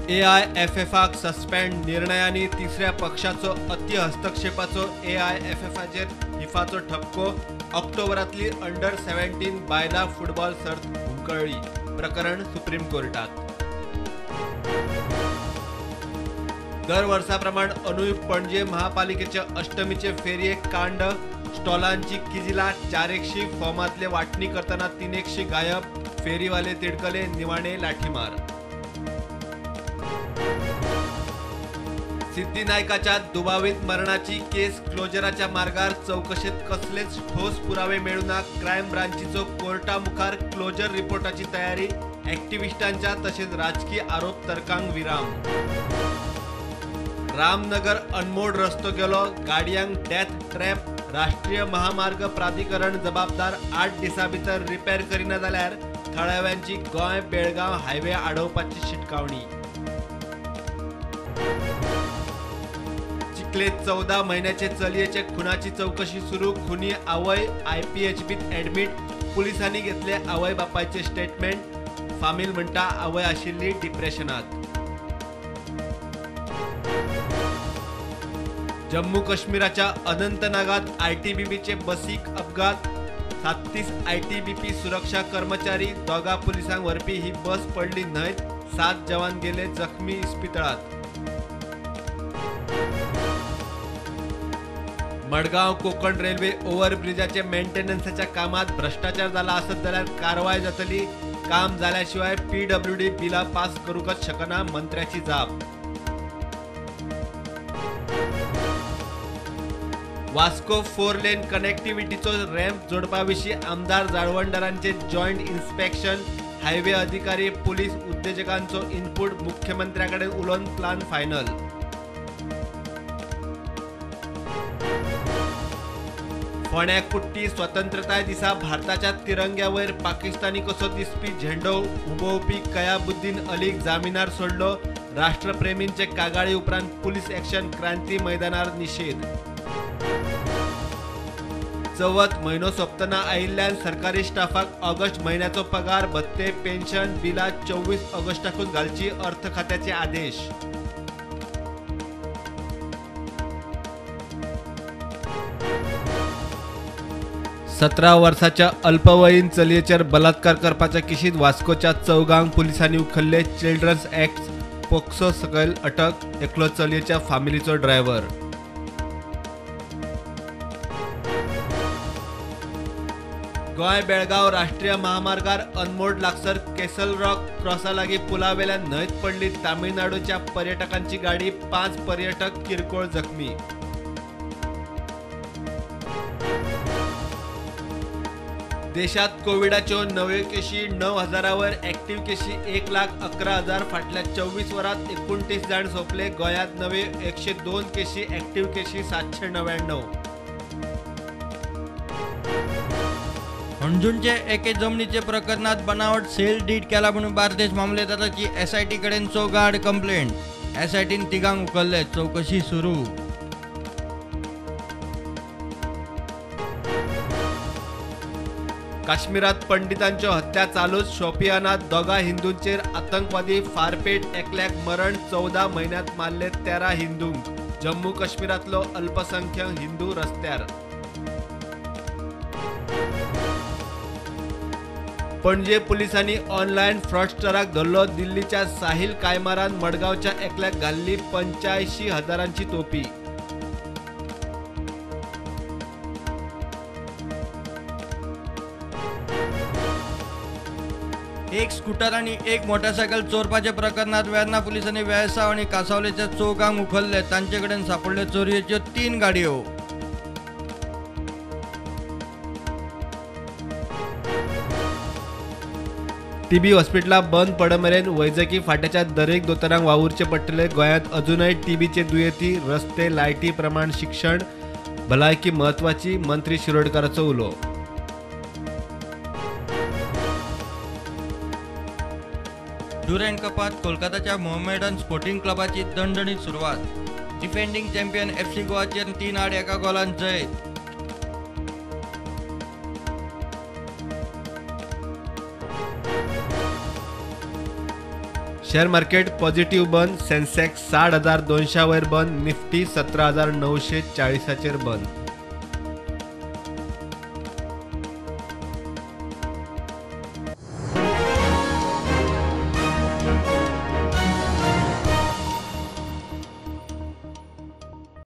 एआयएफएफाक suspend निर्णयांनी तिसऱ्या पक्षाचो अति हस्तक्षेपाचो एआयएफएफाचेर फिफाचो ठपको. ऑक्टोबरांतली अंडर 17 बायलां फुटबॉल सर्त हुमकळ्ळी. प्रकरण सुप्रीम कोर्टात. दर वर्सा प्रमाण अंदूय पणजे महापालिकेचे अष्टमीचे फेरयेक कांड. स्टॉलांची किजिला, 400 फॉर्मांतले वांटणी करतना 300 गायब. फेरीवाले तिडकले, निवाणे लाठीमार. सिद्धी नायकाच्या दुबावीत मरणाची केस क्लोजराच्या मार्गार. चौकशेत कसलेच ठोस पुरावे मेळूना. क्रायम ब्रांचीचो कोर्टा मुखार क्लोजर रिपोर्टाची तयारी. ॲक्टिव्हिस्टांच्या तशेंच राजकी आरोप तर्कांक विराम. रामनगर अनमोड रस्तो गेलो, गाडयांक डेथ ट्रॅप. राष्ट्रीय महामार्ग प्राधिकरण जबाबदार. 8 दिसां भितर रिपेर करिना जाल्यार थळाव्यांची गोंय बेळगांव हायवे आडोवपाची शिटकावणी. चिखले 14 म्हयन्याचे चलयेचे खुनाची चौकशी सुरू. खुनी आवय आयपीएचबीत ॲडमिट. पुलिसांनी घेतले आवय बापायचे स्टेटमेंट. फामील म्हणटा आवय आशिल्ली डिप्रेशनात. जम्मू काश्मीराच्या अनंतनागात आयटीबीपीचे बसीक अपघात. 37 आयटीबीपी सुरक्षा कर्मचारी, 2 पुलिसांक व्हरपी ही बस पडली न्हंयत. 7 जवान गेले जखमी इस्पितळात. मडगांव कोकण रेल्वे ओव्हरब्रिजाचे मेंटेनन्साच्या कामात भ्रष्टाचार जाला आसत जाल्यार कारवाय जातली. काम जाल्याशिवाय पीडब्ल्यूडी बिलां पास करूंकच शकना, मंत्र्याची जाप. वास्को 4 लेन कनेक्टिव्हिटीचो रॅम्प जोडपा विशीं आमदार जाळवणदारांचे जॉयंट इन्स्पेक्शन. हायवे अधिकारी, पुलीस, उद्देजकांचो इनपूट. मुख्यमंत्र्या कडेन उलोवन प्लान फायनल. फोंड्या कुट्टी स्वतंत्रताय दिसा भारताच्या तिरंग्यावयर पाकिस्तानी कसो दिसपी झेंडो उबोवपी कयाबुद्दीन अलीक जामिनार सोडलो. राष्ट्रप्रेमींचे कागाळी उपरांत पुलीस ॲक्शन. क्रांती मैदानार निशेध. चवथ म्हयनो सोंपतना आयिल्ल्यान सरकारी स्टाफाक ऑगस्ट म्हयन्याचो पगार, भत्ते, पेन्शन बिलां 24 ऑगस्टाकूच घालची, अर्थ खात्याचे आदेश. सतरा वर्साच्या अल्पवयीन चलयेचेर बलात्कार करपाच्या केशीत वास्कोच्या चौगांक पुलिसांनी उखल्ले. चिल्ड्रन्स ॲक्ट पोक्सो सकयल अटक. एकलो चलयेच्या फामिलीचो ड्रायव्हर. गोंय बेळगांव राष्ट्रीय महामार्गार अनमोड लागसर केसल रॉक क्रॉसा लागीं पुलावेल्यान न्हंयत पडली तामिळनाडूच्या पर्यटकांची गाडी. 5 पर्यटक किरकोळ जखमी. देशात कोविडाच्यो नव्यो केशी 9,000 वर, ॲक्टिव्ह केशी 1,11,000. फाटल्या 24 वरांत 29 जाण सोंपले. गोंयांत नव्यो 102 केशी, ॲक्टिव्ह केशी 799. हणजूणचे एके जमनीचे प्रकरणात बनावट सेल डीड केला म्हणून बार्देश मामलेदाराची एसआयटी कडेन चौगाड कंप्लेंट. एसआयटीन तिगांक उखल्ले, चौकशी सुरू. काश्मीरात पंडितांच्यो हत्या चालूच. शोपियानात 2 हिंदूंचेर आतंकवादी फारपेट. एकल्याक मरण. 14 म्हयन्यांत मारले 13 हिंदूंक. जम्मू काश्मीरांतलो अल्पसंख्याक हिंदू रस्त्यार. पणजे पुलिसांनी ऑनलायन फ्रॉडस्टराक धरलो. दिल्लीच्या साहिल कायमारान मडगांवच्या एकल्याक घाल्ली 85,000 तोपी. एक स्कूटर आणि एक मोटरसायकल चोरपाच्या प्रकरणात वेर्णा पुलिसांनी वेळसाव आणि कासावलेच्या चौगांक उखल्ले. तांचे कडेन सापडल्यो चोरयेच्यो 3 गाडयो. टीबी हॉस्पिटलां बंद पडमेरेन वैजकी फाट्याच्या दरेक दोतोरांक वावुरचें पडटलें. गोंयांत अजूनय टीबीचे दुयेंती. रस्ते, लायटी प्रमाण शिक्षण, भलायकी म्हत्वाची, मंत्री शिरोडकाराचो उलो. डुरंड कपात कोलकाताच्या मोहमेडन स्पोर्टिंग क्लबाची दणदणीत सुरवात. डिफेंडिंग चॅम्पियन एफसी गोवाचेर 3-1 गोलान जैत. शेअर मार्केट पॉझिटिव्ह बंद. सेन्सेक्स 60,200 वयर बंद. निफ्टी 17,940 बंद.